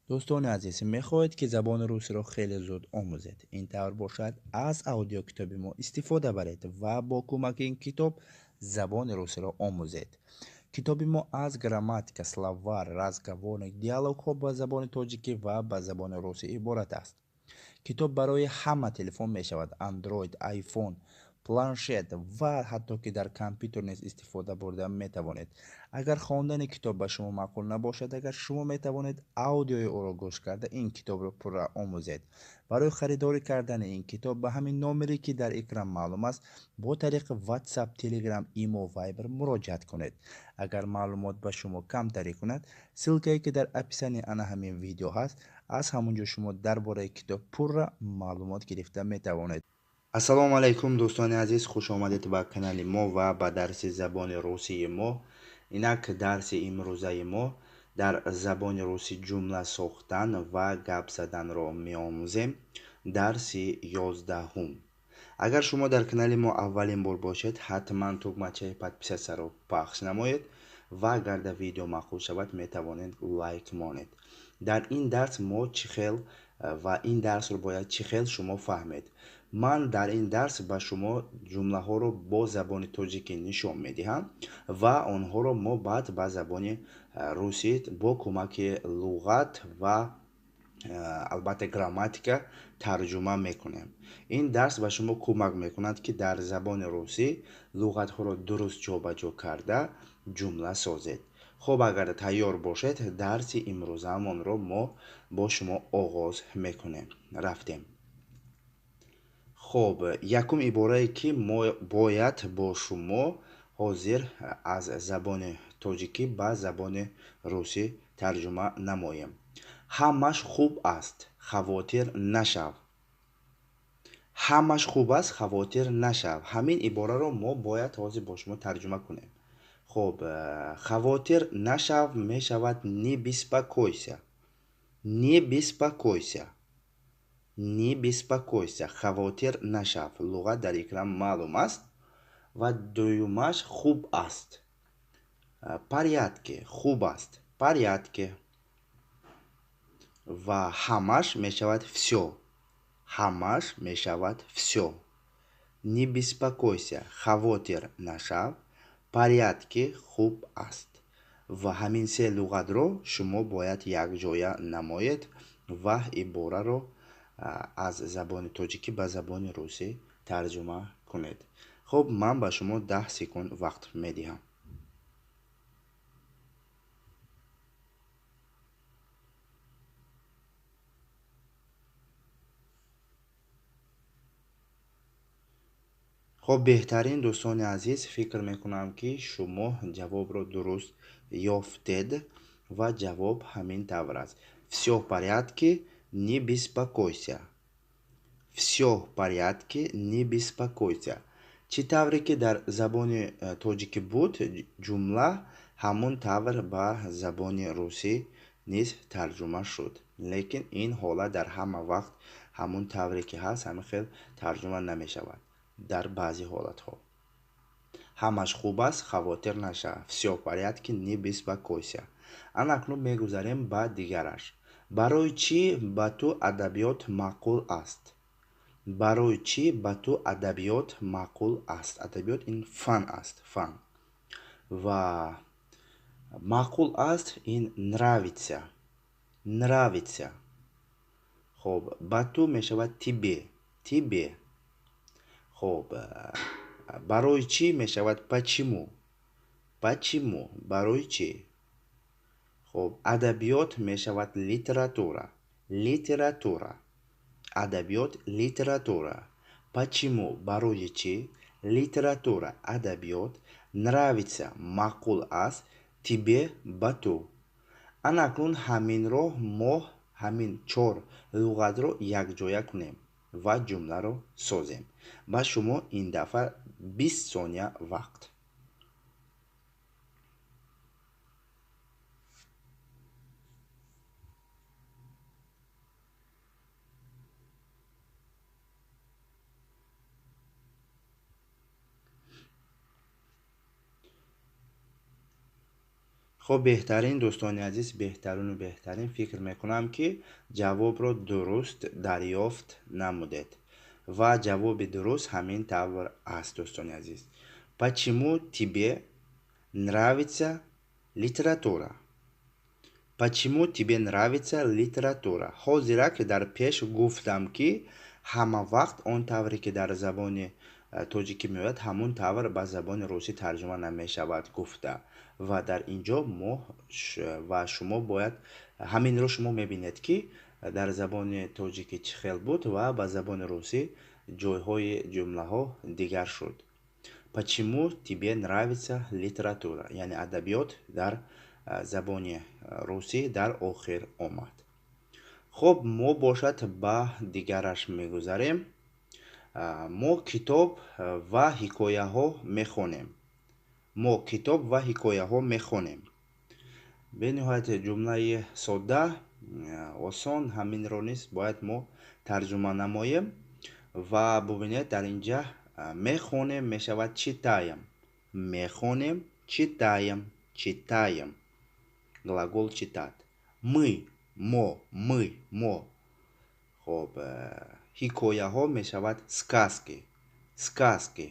Дӯстони азиз, мехоҳед, ки забони русиро хеле зуд омӯзед? Ин тавр бошад, аз аудиокитоби мо истифода баред ва бо кӯмаки ин китоб забони русиро омӯзед. Китоби мо аз грамматика, словарь, разговорник, диалогҳо ба забони тоҷикӣ ва ба забони русӣ иборат аст. Китоб барои ҳама телефон мешавад: Android, iPhone, планшет ва ҳатто ки дар компютер низ истифода бурда метавонед. Агар хондани китоб ба шумо маъқул набошад, агар шумо метавонед аудиои ӯро гӯш карда ин китобро пурра омӯзед. Барои харидорӣ кардани ин китоб ба ҳамин номере, ки дар экран маълум аст, бо тариқи WhatsApp, Telegram, Imo, Viber муроҷиат кунед. Агар маълумот ба шумо камтарӣ кунад, ссылкае, ки дар описании ана ҳамин видео ҳаст, аз ҳамон ҷо шумо дар бораи китоб пурра маълумот гирифта метавонед. Ассалому алайкум, дӯстони азиз, хуш омадед ба канали мо ва ба дарси забони русии мо. Инак дарси имрӯзаи мо дар забони русӣ ҷумла сохтан ва гап заданро меомӯзем. Дарси 11-ум. Агар шумо дар канали мо аввалин бор бошед, ҳатман тугмачаи подписатьсяро пахш намоед ва агар дар видео маъқул шавад, метавонед лайк монед. Дар ин дарс мо чӣ хел ва ин дарсро бояд чӣ хел шумо фаҳмед? Ман дар ин дарс ба шумо ҷумлаҳоро бо забони тоҷикӣ нишон медиҳам ва онҳоро мо баъд ба забони русӣ бо кӯмаки луғат ва албатта грамматика тарҷума мекунем. Ин дарс ба шумо кӯмак мекунад, ки дар забони русӣ луғатҳоро дуруст ҷобаҷо карда ҷумла созед. Хуб, агар тайёр бошед, дарси имрӯзаамонро мо бо шумо оғоз мекунем. Рафтем. Хуб, якум иборае, ки мо бояд бо шумо ҳозир аз забони тоҷикӣ ба забони русӣ тарҷума намоем. Ҳамаш хуб аст, хавотир нашав. Ҳамаш хуб аст, хавотир нашав. Ҳамин ибораро мо бояд ҳозир бо шумо тарҷума кунем. Хуб, хавотир нашав мешавад не беспокойся. Не беспокойся. Не беспокойся. Хавотир нашав. Луғат дар экран маълум аст. Ва дуюмаш хуб аст. Порядке. Хуб аст. Порядке. Ва ҳамаш мешавад всё. Ҳамаш мешавад всё. Не беспокойся. Хавотир нашав. Порядке хуб аст. Ва ҳамин се луғатро шумо бояд якҷоя намоед ва ибораро аз забони тоҷикӣ ба забони русӣ тарҷума кунед. Хуб, ман ба шумо 10 секунд вақт медиҳам. Хуб, беҳтарин, дӯстони азиз, фикр мекунам, ки шумо ҷавобро дуруст ёфтед ва ҷавоб ҳамин тавр аст. Всё в порядке, не беспокойся. Всё в порядке, не беспокойся. Чӣ тавре ки дар забони тоҷикӣ буд ҷумла, ҳамон тавр ба забони русӣ низ тарҷума шуд. Лекин ин ҳолат дар ҳама вақт ҳамон тавре ки ҳаст, ҳамин хел тарҷума намешавад. Дар баъзе ҳолатҳо. Ҳамаш хуб аст, хавотир нашав. Всё в порядке, не беспокойся. Ана акнун мегузарем ба дигараш. Барои чӣ ба ту адабиёт маъқул аст? Барои чӣ ба ту адабиёт маъқул аст? Адабиёт ин фан аст, фан. Ва маъқул аст ин нравится. Нравится. Хуб, ба ту мешавад тебе. Тебе. Хуб, барои чӣ мешавад почему? Почему? Барои чӣ? Хуб, адабиёт мешавад литература. Литература. Адабиёт литература. Почему? Барои чӣ? Литература адабиёт. Нравится маъқул аст. Тебе ба ту. Ана акнун ҳаминро мо ҳамин чор луғатро якҷоя кунем ва ҷумларо созем. Ба шумо ин дафъа 20 сония вақт. Хуб, беҳтарин дӯстони азиз, беҳтарину беҳтарин. Фикр мекунам, ки ҷавобро дуруст дарёфт намудед ва ҷавоби дуруст ҳамин тавр аст, дӯстони азиз. Почему тебе нравится литература? Почему тебе нравится литература? Ҳозирак дар пеш гуфтам, ки ҳама вақт он тавре ки дар забони тоҷикӣ меояд, ҳамон тавр ба забони русӣ тарҷума намешавад гуфта. Ва дар ин ҷо мо ва шумо бояд ҳаминро шумо мебинед, ки дар забони тоҷикӣ чӣ хел буд ва ба забони русӣ ҷойҳои ҷумлаҳо дигар шуд. Почему тебе нравится литература? Яъне адабиёт дар забони русӣ дар охир омад. Хуб, мо бошад ба дигараш мегузарем. Мо китоб ва ҳикояҳо мехонем. Мо китоб ва ҳикояҳо мехонем. Бениҳоят ҷумлаи содда, осон, ҳаминро низ бояд мо тарҷума намоем. Ва бубинед, дар инҷа мехонем мешавад читаем. Мехонем, читаем, читаем. Глагол читать. Мы, мо, мы, мо. Хуб, ҳикояҳо мешавад сказки, сказки.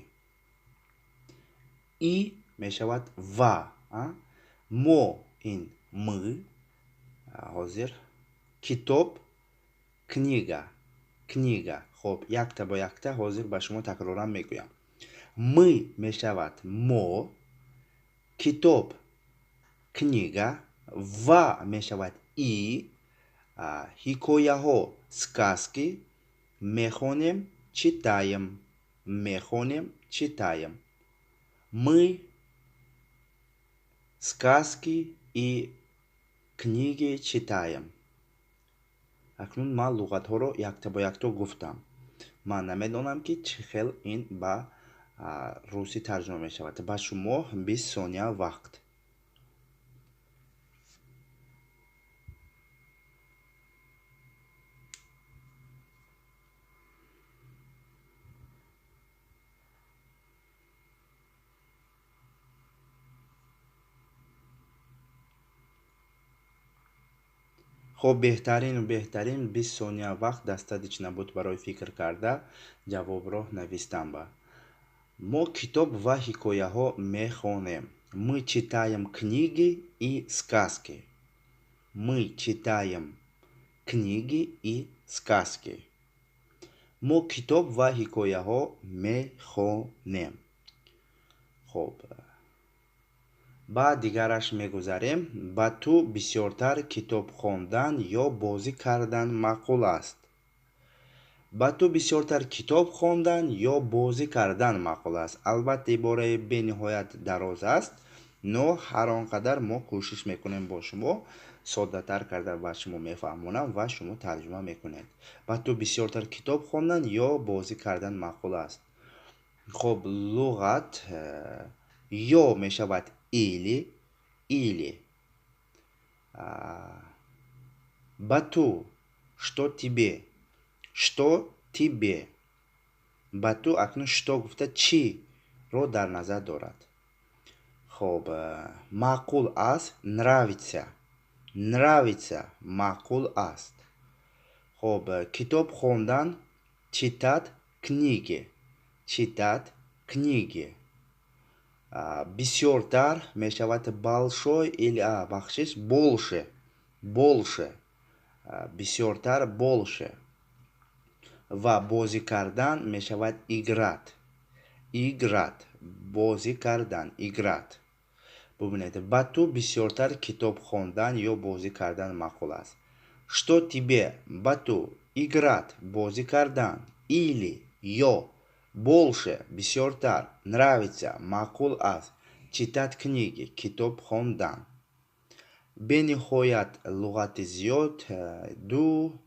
И мешавад ва. Мо ин мы, ҳозир. Китоб, книга, книга. Хуб, якта бо якта ҳозир ба шумо такроран мегӯям. Мы мешавад мо, китоб, книга, ва мешавад и, ҳикояҳо, сказки, мехонем, читаем, мехонем, читаем. Мы сказки и книги читаем. Акнун ман луғатҳоро якта бо якто гуфтам. Ман намедонам, ки чӣ хел ин ба русӣ тарҷума мешавад. Ба шумо 20 сония вақт. Хуб, беҳтарину беҳтарин, 20 сония вақт достаточно буд барои фикр карда ҷавобро навистан. Ба мо китоб ва ҳикояҳо мехонем. Мы читаем книги и сказки. Мы читаем книги и сказки. Мо китоб ва ҳикояҳо мехонем. Хуб, ба дигараш мегузарем. Ба ту бисёртар китоб хондан ё бозӣ кардан маъқул аст? Ба ту бисёртар китоб хондан ё бозӣ кардан маъқул аст? Албатта, ибораи бениҳоят дароз аст, но ҳар он қадар мо кӯшиш мекунем бо шумо соддатар карда ба шумо мефаҳмонам ва шумо тарҷума мекунед. Ба ту бисёртар китоб хондан ё бозӣ кардан маъқул аст? Хуб, луғат ё мешавад или, или. Ба ту, что тебе, что тебе. Ба ту акнун что гуфта чиро дар назар дорад. Хуб, маъқул аст, нравится, нравится, маъқул аст. Хуб, китоб хондан, читать книги, читать книги. Бисёртар мешавад большой или, бахшиш, больше, больше, бисёртар, больше. Ва бозӣ кардан мешавад играть, играть, бозӣ кардан, играть. Бубинед, ба ту бисёртар китоб хондан ё бозӣ кардан маъқул аст? Что тебе, ба ту, играть, бозӣ кардан, или, ё, больше, бисёртар, нравится, маъқул аст, читать книги, китоб хондан. Бениҳоят луғати зиёд, ду,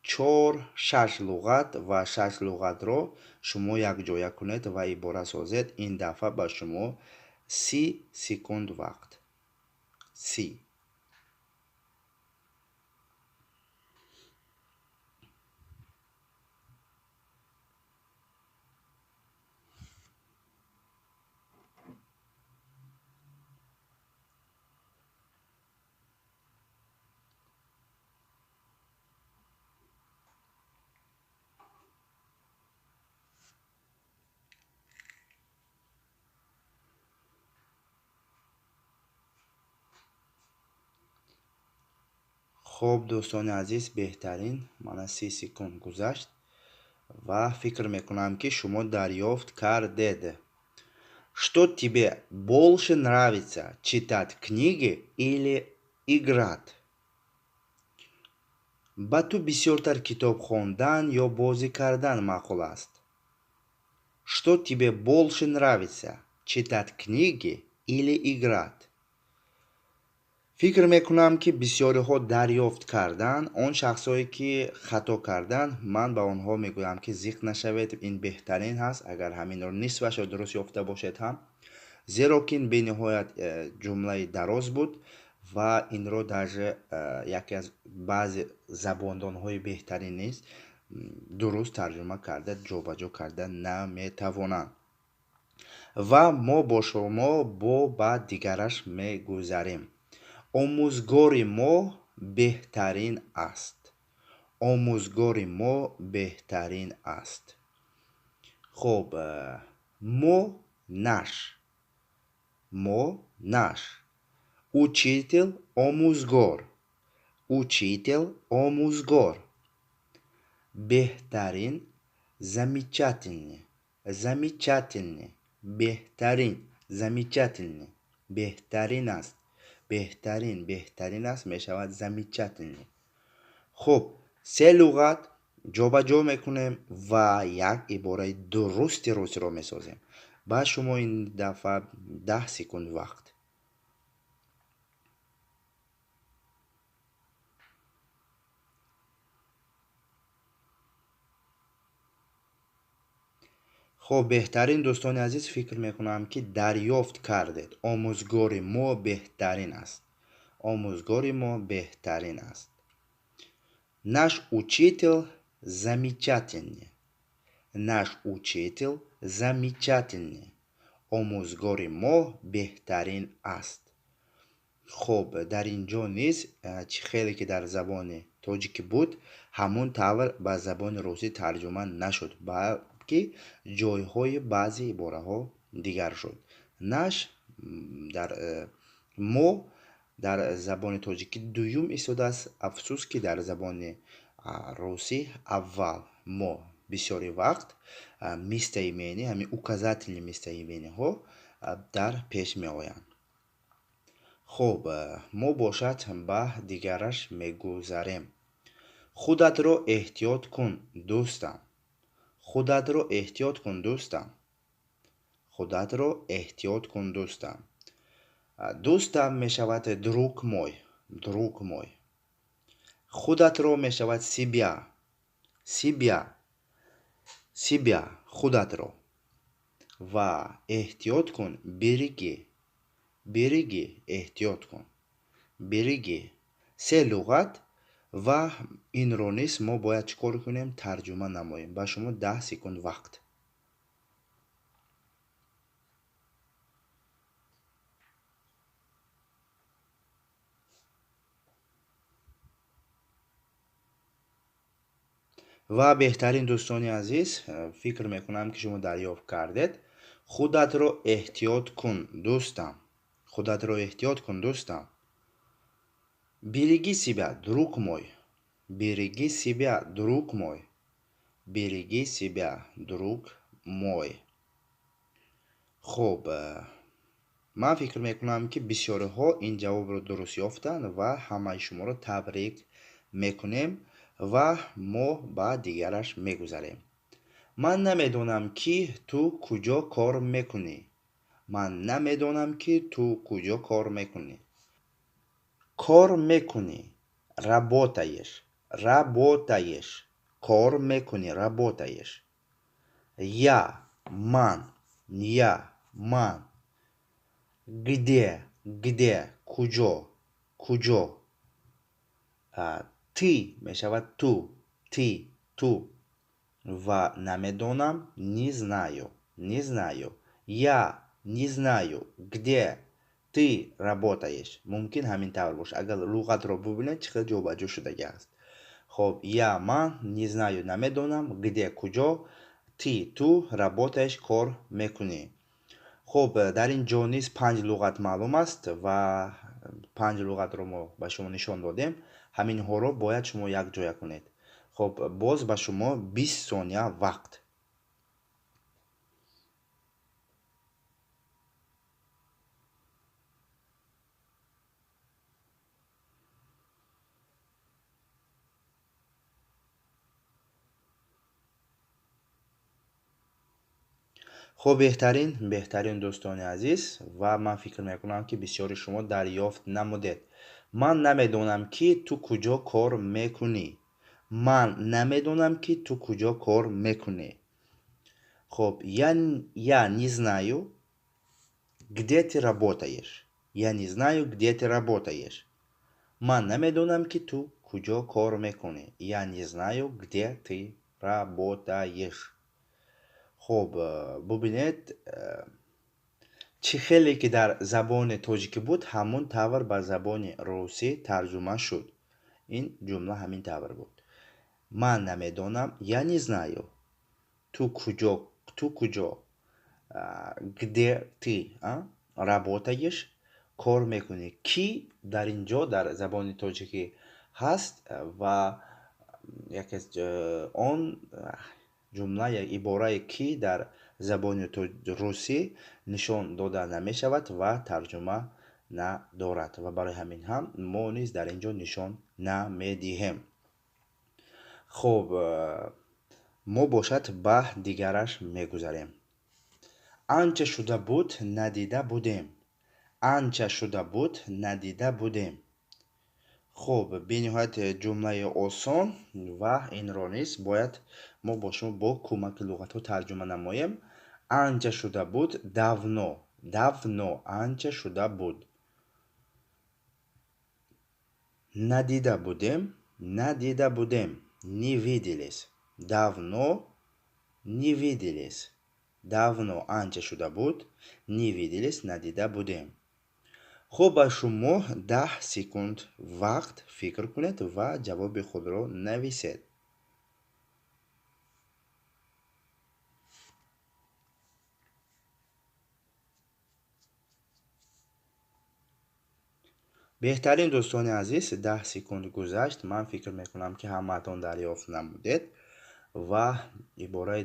чор, шаш луғат, ва шаш луғатро шумо якҷоя кунед ва ибора созед. Ин дафъа ба шумо 30 секунд вақт. 30. Хуб, дӯстони азиз, беҳтарин, мана 30 секунд гузашт ва фикр мекунам, ки шумо дарёфт кардед. Что тебе больше нравится, читать книги или играть? Ба ту бисёртар китоб хондан ё бозӣ кардан маъқул аст? Что тебе больше нравится, читать книги или играть? Фикр мекунам, ки бисёриҳо дарёфт карданд. Он шахсое, ки хато карданд, ман ба онҳо мегӯям, ки зиқ нашавед, ин беҳтарин ҳаст, агар ҳаминро нисфашро дуруст ёфта бошед ҳам, зеро ки ин бениҳоят ҷумлаи дароз буд ва инро даже яке аз баъзе забондонҳои беҳтарин низ дуруст тарҷума карда, ҷобаҷо карда наметавонанд. Ва мо бо шумо бо ба дигараш мегузарем. Омӯзгори мо беҳтарин аст. Омӯзгори мо беҳтарин аст. Хуб, мо наш. Мо наш. Учитель омӯзгор. Учитель омӯзгор. Беҳтарин замечательный. Замечательный. Беҳтарин. Замечательный. Беҳтарин аст. Беҳтарин, беҳтарин аст мешавад замечательный. Хуб, се луғат ҷобаҷо мекунем ва як ибораи дурусти русиро месозем. Ба шумо ин дафъа 10 секунд вақт. Хуб, беҳтарин, дӯстони азиз, фикр мекунам, ки дарёфт кардед. Омӯзгори мо беҳтарин аст. Омӯзгори мо беҳтарин аст. Наш учитель замечательный. Наш учитель замечательный. Омӯзгори мо беҳтарин аст. Хуб, дар ин ҷо низ чӣ хеле ки дар забони тоҷикӣ буд, ҳамон тавр ба забони русӣ тарҷума нашуд, балки ҷойҳои баъзе ибораҳо дигар шуд. Наш дар мо дар забони тоҷикӣ дуюм истодааст, афсӯс, ки дар забони русӣ аввал. Мо бисёри вақт местоимение, ҳамин указательный местоимениҳо дар пеш меоянд. Хуб, мо бошад ба дигараш мегузарем. Худатро эҳтиёт кун, дӯстам. Худатро эҳтиёт кун, дӯстам. Худатро эҳтиёт кун, дӯстам. Дӯстам мешавад друг мой, друг мой. Худатро мешавад себя, себя, себя, худатро. Ва эҳтиёт кун, береги, береги, эҳтиёт кун, береги. Се луғат ва инро низ мо бояд чӣ кор кунем? Тарҷума намоем. Ба шумо 10 секунд вақт. Ва беҳтарин, дӯстони азиз, фикр мекунам, ки шумо дарёфт кардед. Худатро эҳтиёт кун, дӯстам. Худатро эҳтиёт кун, дӯстам. Береги себя, друг мой. Береги себя, друг мой. Береги себя, друг мой. Хуб, ман фикр мекунам, ки бисёриҳо ин ҷавобро дуруст ёфтанд ва ҳамаи шуморо табрик мекунем ва мо ба дигараш мегузарем. Ман намедонам, ки ту куҷо кор мекунӣ. Ман намедонам, ки ту куҷо кор мекунӣ. Кор мекунӣ, работаешь, работаешь. Кор мекунӣ, работаешь. Я, ман, я, ман. Где, где, куҷо, куҷо. Ты мешавад ту, ты, ту. Ва намедонам, не знаю, не знаю. Я не знаю, где ты работаешь. Мумкин ҳамин тавр бошад. Агар луғатро бубинед, чӣ хел ҷобаҷо шудагӣ аст. Хоб, я ман, не знаю намедонам, где куҷо, ты ту, работаешь кор мекунӣ. Хоб, дар ин ҷо низ панҷ луғат маълум аст ва Панҷ луғатро мо ба шумо нишон додем. Ҳаминҳоро бояд шумо якҷоя кунед. Хоб, боз ба шумо 20 сония вақт. Хуб, беҳтарин, беҳтарин дӯстони азиз, ва ман фикр мекунам, ки бисёри шумо дарёфт намудед. Ман намедонам, ки ту куҷо кор мекунӣ. Ман намедонам, ки ту куҷо кор мекунӣ. Хуб, я не знаю, где ты работаешь. Я не знаю, где ты работаешь. Ман намедонам, ки ту куҷо кор мекунӣ. Я не знаю, где ты работаешь. Хуб, бубинед, чӣ хеле ки дар забони тоҷикӣ буд, ҳамон тавр ба забони русӣ тарҷума шуд. Ин ҷумла ҳамин тавр буд. Ман намедонам, я не знаю. Ту куҷо, ту куҷо, где ты, работаешь, кор мекунӣ. Ки дар ин ҷо дар забони тоҷикӣ ҳаст ва яке он ҷумла ё иборае ки дар забони русӣ нишон дода намешавад ва тарҷума надорад, ва барои ҳамин ҳам мо низ дар ин ҷо нишон намедиҳем. Хуб, мо бошад ба дигараш мегузарем. Анча шуда буд надида будем. Анча шуда буд надида будем. Хуб, бениҳоят ҷумлаи осон ва инро низ бояд мо бо шумо бо кӯмаки луғатҳо тарҷума намоем. Анча шуда буд давно, давно анча шуда буд. Надида будем, надида будем, не виделись. Давно не виделись. Давно анча шуда буд, не виделись, надида будем. Хуб, ба шумо 10 секунд вақт фикр кунед ва ҷавоби худро нависед. Беҳтарин дӯстони азиз, 10 секунд гузашт. Ман фикр мекунам, ки ҳамаатон дарёфт намудед ва ибораи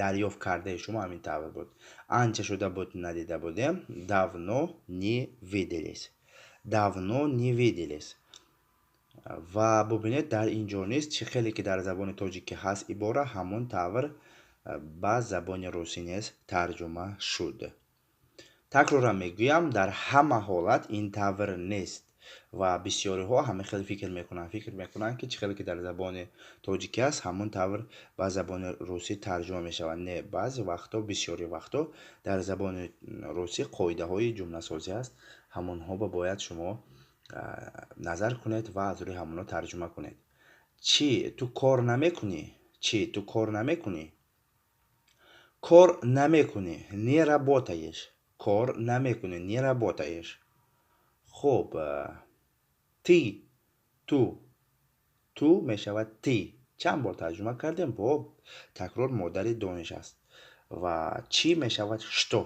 дарёфт кардаи шумо ҳамин тавр буд. Анча шуда буд надида будем. Давно не виделись. Давно не виделись. Ва бубинед, дар ин ҷо низ чӣ хеле ки дар забони тоҷикӣ ҳаст ибора, ҳамон тавр ба забони русӣ низ тарҷума шуд. Такрорам мегӯям, дар ҳама ҳолат ин тавр нест ва бисёриҳо ҳама хеле фикр мекунанд, фикр мекунанд, ки чӣ хеле ки дар забони тоҷикӣ аст, ҳамон тавр ба забони русӣ тарҷума мешавад. Не, баъзе вақтҳо, бисёри вақтҳо дар забони русӣ қоидаҳои ҷумласозӣ аст, ҳамонҳо ба бояд шумо назар кунед ва аз рӯи ҳамонҳо тарҷума кунед. Чӣ ту кор намекунӣ? Чӣ ту кор намекунӣ? Кор намекунӣ, не работаешь. Кор намекунӣ, не работаешь. Хуб, ты, ту, ту мешавад ты. Чанд бор тарҷума кардем, бо такрор модари дониш аст. Ва чӣ мешавад что?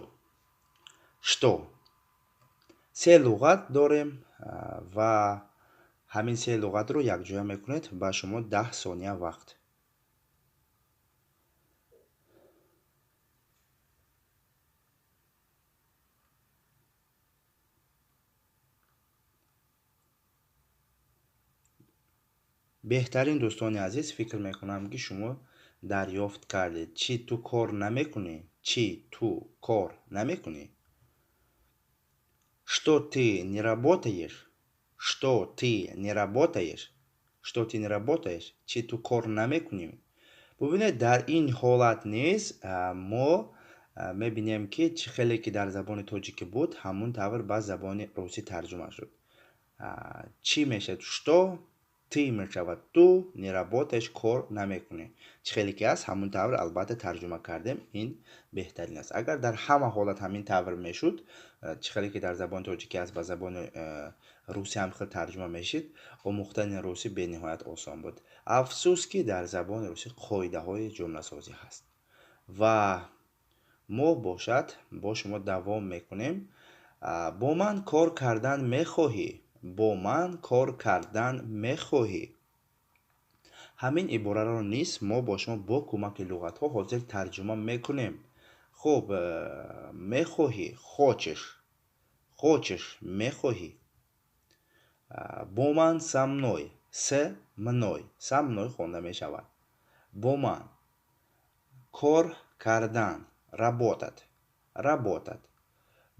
Что? Се луғат дорем ва ҳамин се луғатро якҷоя мекунед, ба шумо 10 сония вақт. Беҳтарин дӯстони азиз, фикр мекунам, ки шумо дарёфт кардед. Чӣ ту кор намекунӣ? Чӣ ту кор намекунӣ? Что ты не работаешь? Что ты не работаешь? Что ты не работаешь? Чӣ ту кор намекунӣ? Бубинед, дар ин ҳолат низ мо мебинем, ки чӣ хеле ки дар забони тоҷикӣ буд, ҳамон тавр ба забони русӣ тарҷума шуд. Чӣ мешавад? Что? Ты мешавад ту, не работаешь, кор намекунӣ. Чӣ хеле ки аст, ҳамон тавр албатта тарҷума кардем, ин беҳтарин аст. Агар дар ҳама ҳолат ҳамин тавр мешуд, чӣ хеле ки дар забони тоҷикӣ аст, ба забони русӣ ҳам хел тарҷума мешид, омӯхтани русӣ бениҳоят осон буд. Афсӯс, ки дар забони русӣ қоидаҳои ҷумласозӣ ҳаст. Ва мо бошад бо шумо давом мекунем. Бо ман кор кардан мехоҳӣ? Бо ман кор кардан мехоҳӣ? Ҳамин ибораро низ мо бо шумо бо кӯмаки луғатҳо ҳозир тарҷума мекунем. Хуб, мехоҳӣ, хочешь, хочешь, мехоҳӣ. Бо ман, со мной, с мной, со мной хонда мешавад. Бо ман кор кардан, работать, работать.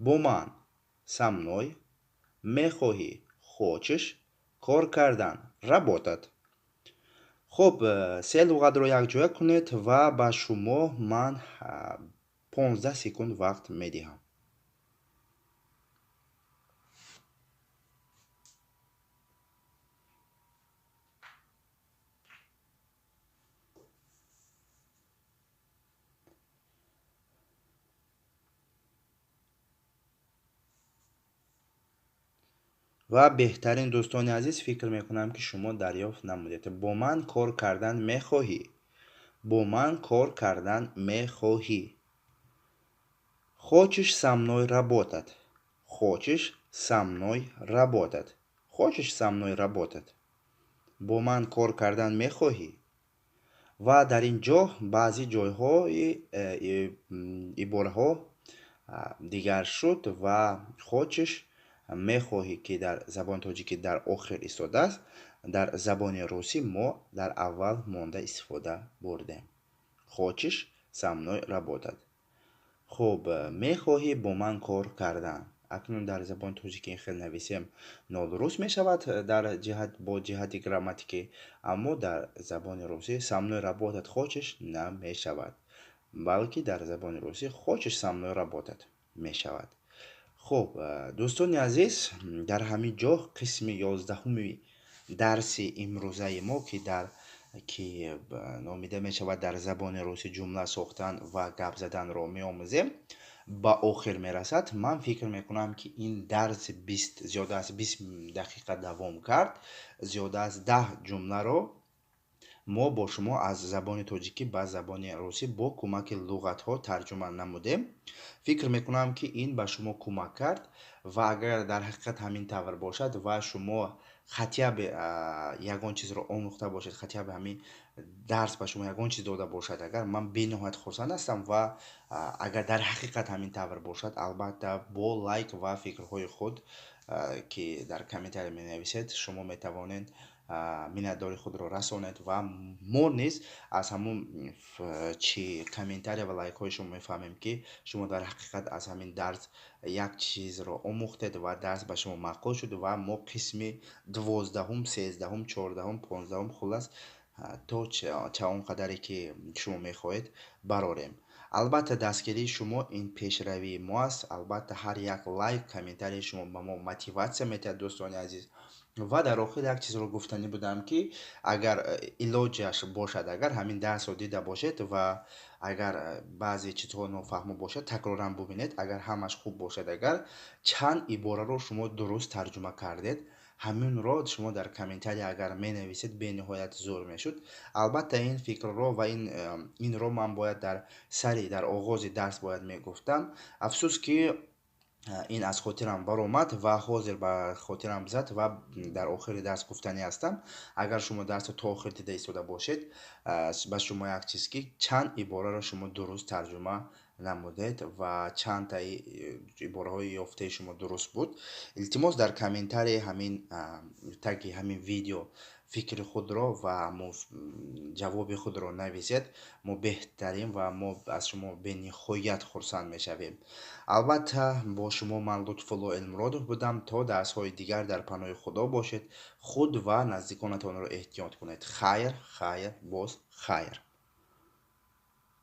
Бо ман, со мной, мехоҳӣ, хочешь, кор кардан, работать. Хуб, се луғатро якҷоя кунед ва ба шумо ман 15 секунд вақт медиҳам. Ва беҳтарин дӯстони азиз, фикр мекунам, ки шумо дарёфт намудед. Бо ман кор кардан мехоҳӣ? Бо ман кор кардан мехоҳӣ? Хочешь со мной работать? Хочешь со мной работать? Хочешь со мной работать? Бо ман кор кардан мехоҳӣ? Ва дар ин ҷо баъзе ҷойҳои ибораҳо дигар шуд ва хочешь мехоҳӣ, ки дар забони тоҷикӣ дар охир истодааст, дар забони русӣ мо дар аввал монда истифода бурдем. Хочешь со мной работать? Хуб, мехоҳӣ бо ман кор кардан? Акнун дар забони тоҷикӣ ин хел нависем нодуруст мешавад дар ҷиҳат бо ҷиҳати грамматикӣ, аммо дар забони русӣ со мной работать хочешь намешавад, балки дар забони русӣ хочешь со мной работать мешавад. Хуб, дӯстони азиз, дар ҳамин ҷо қисми 11-уми дарси имрӯзаи мо, ки номида мешавад дар забони русӣ ҷумла сохтан ва гап заданро меомӯзем, ба охир мерасад. Ман фикр мекунам, ки ин дарс зиёда аз 20 дақиқа давом кард. Зиёда аз 10 ҷумларо мо бо шумо аз забони тоҷикӣ ба забони русӣ бо кӯмаки луғатҳо тарҷума намудем. Фикр мекунам, ки ин ба шумо кӯмак кард ва агар дар ҳақиқат ҳамин тавр бошад ва шумо хотя бы ягон чизро омӯхта бошед, хотя бы ҳамин дарс ба шумо ягон чиз дода бошад, агар ман бениҳоят хурсанд ҳастам ва агар дар ҳақиқат ҳамин тавр бошад, албатта бо лайк ва фикрҳои худ, ки дар комментария менависед, шумо метавонед миннатдори худро расонед ва мо низ аз ҳамун чи комментария ва лайкҳои шумо мефаҳмем, ки шумо дар ҳақиқат аз ҳамин дарс як чизро омӯхтед ва дарс ба шумо маъқул шуд ва мо қисми 12-ум, 13-ум, 14-ум, 15-ум, хуллас то ча он қадаре ки шумо мехоҳед барорем. Албатта дастгирии шумо ин пешравии мо аст. Албатта ҳар як лайк, комментарияи шумо ба мо мотиватсия медиҳад, дӯстони азиз. Ва дар охир як чизро гуфтанӣ будам, ки агар илоҷаш бошад, агар ҳамин дарсро дида бошед ва агар баъзе чизҳо нофаҳмо бошад, такроран бубинед. Агар ҳамаш хуб бошад, агар чанд ибораро шумо дуруст тарҷума кардед, ҳаминро шумо дар комментария агар менависед, бениҳоят зур мешуд. Албатта ин фикрро ва инро ман бояд дар сари дар оғози дарс бояд мегуфтам. Афсӯс, ки ин аз хотирам баромад ва ҳозир ба хотирам зад ва дар охири дарс гуфтанӣ ҳастам. Агар шумо дарсро то охир дида истода бошед, ба шумо як чиз, ки чанд ибораро шумо дуруст тарҷума намудед ва чандтаи ибораҳои ёфтаи шумо дуруст буд, илтимос, дар комментарии ҳамин таги ҳамин видео фикри худро ва ҷавоби худро нависед. Мо беҳтарин ва мо аз шумо бениҳоят хурсанд мешавем. Албатта бо шумо ман Лутфулло Элмуродов будам. То дарсҳои дигар дар паноҳи Худо бошед. Худ ва наздиконатонро эҳтиёт кунед. Хайр, хайр, боз хайр.